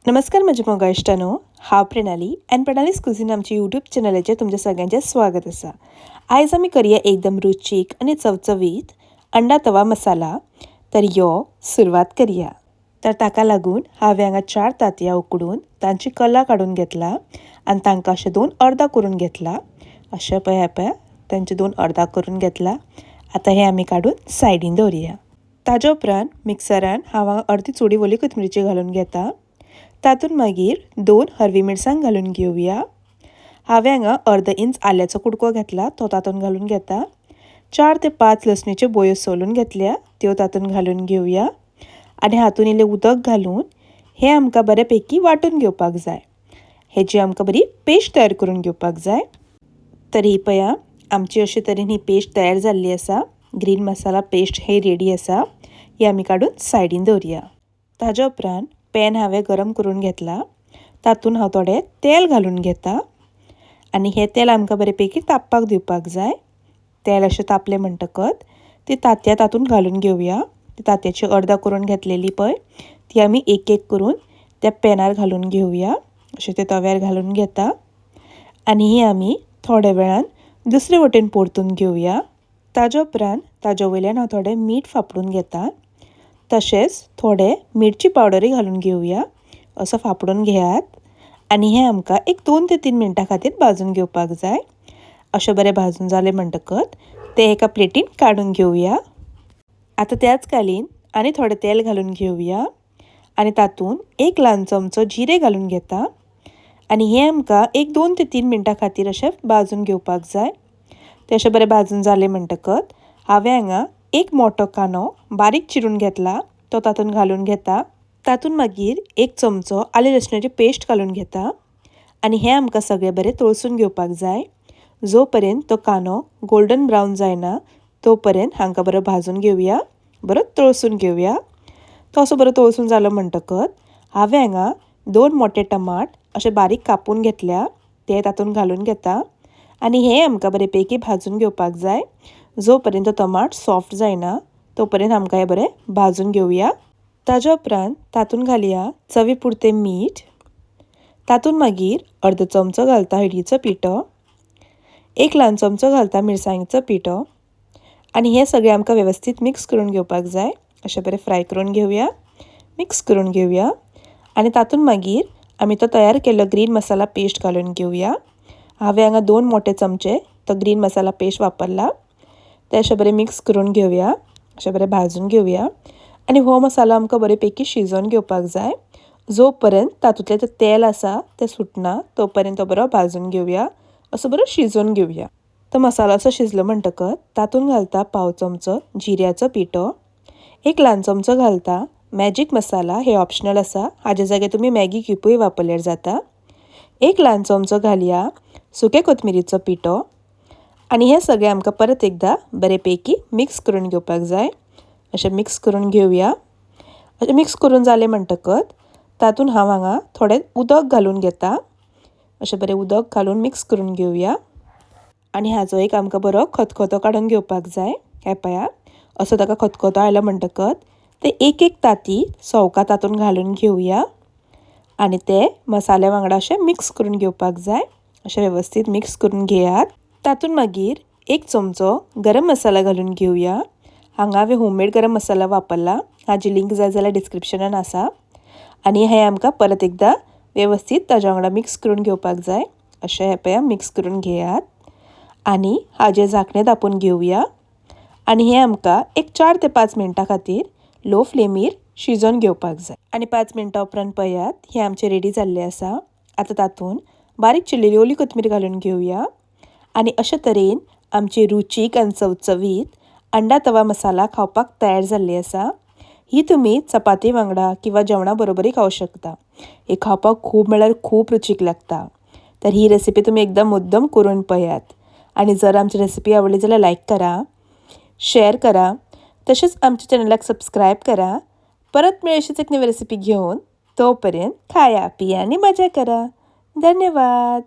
नमस्कार म्हज्या मोगा इश्टांनो, हांव प्रणाली आनी प्रणाली's कुझीन आमच्या यूट्यूब चॅनलाचेर तुमच्या सगळ्यांचें स्वागत आसा. आयज आमी करया एकदम रुचीक आनी चवचवीत अंडा तवा मसाला. तर यो सुरवात करया. तर ताका लागून हांवें हांगा 4 तांतयां उकडून तांची कला काडून घेतला आनी तांकां अशें 2 अर्दां करून घेतला. अशें पळया पळया तांचे 2 अर्दां करून घेतला. आतां हें आमी काडून सायडीन दवरया. ताज्या उपरांत मिक्सरान हांव हांगा अर्दी चुडी ओली कोथमिरीची घालून घेता. तातूंत मागीर 2 हरवी मिरसांग घालून घेवया. हांवें हांगा अर्द इंच आल्याचो कुडको घेतला, तो तातूंत घालून घेता. 4 ते 5 लसणीच्यो बोयो सोलून घेतल्या, त्यो तातूंत घालून घेवया. आनी हातूंत इल्लें उदक घालून हें आमकां बऱ्यापैकी वांटून घेवपाक जाय. हेजी आमकां बरी पेस्ट तयार करून घेवपाक जाय. तर ही पळया आमची अशे तरेन ही पेस्ट तयार जाल्ली आसा. ग्रीन मसाला पेस्ट हे रेडी आसा. ही आमी काडून सायडीन दवरया. ताज्या उपरांत पॅन हांवें गरम करून घेतला. तातूंत हांव थोडें तेल घालून घेता आनी हें तेल आमकां बऱ्यापैकी तापपाक दिवपाक जाय. तेल अशें तापलें म्हणटकच ती तांतयां तातूंत घालून घेवया. ती तांतयाची अर्दां करून घेतलेली पळय ती आमी एक एक करून त्या पॅनार घालून घेवया. अशें ते तव्यार घालून घेता आनी ही आमी थोड्या वेळान दुसरे वटेन परतून घेवया. ताज्या उपरांत ताज्या वयल्यान हांव थोडें मीठ फापडून घेता. तशेंच थोडे मिरची पावडरूय घालून घेवया. असो फापडून घेयात आनी हें आमकां एक 2 ते 3 मिनटां खातीर भाजून घेवपाक जाय. अशें बरें भाजून जालें म्हणटकच तें एका प्लेटीन काडून घेवया. आतां त्याच कालीन आनी थोडें तेल घालून घेवया आनी तातूंत 1 ल्हान चमचो जिरें घालून घेता आनी हें आमकां एक 2 ते 3 मिनटां खातीर अशें भाजून घेवपाक जाय. तें अशें बरें भाजून जालें म्हणटकच हांवें हांगा 1 मोटो कांदो बारीक चिरून घेतला, तो तातूंत घालून घेता. तातूंत मागीर 1 चमचो आलें लसणाची पेस्ट घालून घेता आनी हें आमकां सगळें बरें तळसून घेवपाक जाय. जो पर्यंत तो कांदो गोल्डन ब्रावन जायना तो पर्यंत हांकां बरो भाजून घेवया, बरो तळसून घेवया. तो असो बरो तळसून जालो म्हणटकच हांवें हांगा 2 मोटे टमाट अशे बारीक कापून घेतल्या, ते तातूंत घालून घेता आनी हें आमकां बरेपैकी भाजून घेवपाक जाय. जो पर्यंत तो टमाट सॉफ्ट जायना तो पर्यंत आमकां हें बरें भाजून घेवया. ताज्या उपरांत तातूंत घालया चवी पुरतें मीठ. तातूंत मागीर अर्द चमचो घालता हळदीचो पिठो, 1 ल्हान चमचो घालता मिरसांगेचो पिठो आनी हें सगळें आमकां वेवस्थीत मिक्स करून घेवपाक जाय. अशें बरें फ्राय करून घेवया, मिक्स करून घेवया आनी तातूंत मागीर आमी तो तयार केल्लो ग्रीन मसाला पेस्ट घालून घेवया. हांवें हांगा 2 मोटे चमचे तो ग्रीन मसाला पेस्ट वापरला. ते अशें बरें मिक्स करून घेवया, अशें बरें भाजून घेवया आनी हो मसालो आमकां बरेपैकी शिजोवन घेवपाक जाय. जो पर्यंत तातूंतलें तें तेल आसा तें सुटना तो पर्यंत तो बरो भाजून घेवया, असो बरो शिजोवन घेवया. तो मसालो असो शिजलो म्हणटकच तातूंत घालता 1/4 चमचो जिऱ्याचो पिठो, 1 ल्हान चमचो घालता मॅजीक मसाला, हे ऑप्शनल आसा, हाज्या जाग्यार तुमी मॅगी क्युबूय वापरल्यार जाता. 1 ल्हान चमचो घालया सुके कोथमिरीचो पिठो आनी हें सगळें आमकां परत एकदां बरेपैकी मिक्स करून घेवपाक जाय. अशें मिक्स करून घेवया. अशें मिक्स करून जालें म्हणटकच तातूंत हांव हांगा थोडें उदक घालून घेता. अशें बरें उदक घालून मिक्स करून घेवया आनी हाजो एक आमकां बरो खतखतो काडून घेवपाक जाय. हें पळया असो ताका खतखतो आयलो म्हणटकच ते एक एक तांती सवका तातूंत घालून घेवया आनी ते मसाल्या वांगडा अशें मिक्स करून घेवपाक जाय. अशें वेवस्थीत मिक्स करून घेयात. तातूंत मागीर 1 चमचो गरम मसाला घालून घेवया. हांगा हांवें होममेड गरम मसाला वापरला, हाजी लिंक जाय जाल्यार डिस्क्रिप्शनान आसा. आनी हें आमकां परत एकदां वेवस्थीत ताज्या वांगडा मिक्स करून घेवपाक जाय. अशें हें पळया मिक्स करून घेयात आनी हाजें झाकणें धांपून घेवया आनी हें आमकां एक 4 ते 5 मिनटां खातीर लो फ्लेमीर शिजोवन घेवपाक जाय. आनी 5 मिनटां उपरांत पळयात हें आमचें रेडी जाल्लें आसा. आतां तातूंत बारीक चिरलेली ओली कोथमीर घालून घेवया आनी अशे तरेन आमची रुचीक आनी चवचवीत अंडा तवा मसाला खावपाक तयार जाल्ली आसा. ही तुमी चपाती वांगडा किंवा जेवणा बरोबरूय खावंक शकता. ही खावपाक खूब म्हळ्यार खूब रुचीक लागता. तर ही रेसिपी तुमी एकदां मुद्दम करून पळयात आनी जर आमची रेसिपी आवडली जाल्यार लायक करा, शेअर करा, तशेंच आमच्या चॅनलाक सबस्क्रायब करा. परत मेळूं अशीच एक नवी रेसिपी घेवन. तो पर्यंत खाया पिया आनी मजा करा. धन्यवाद.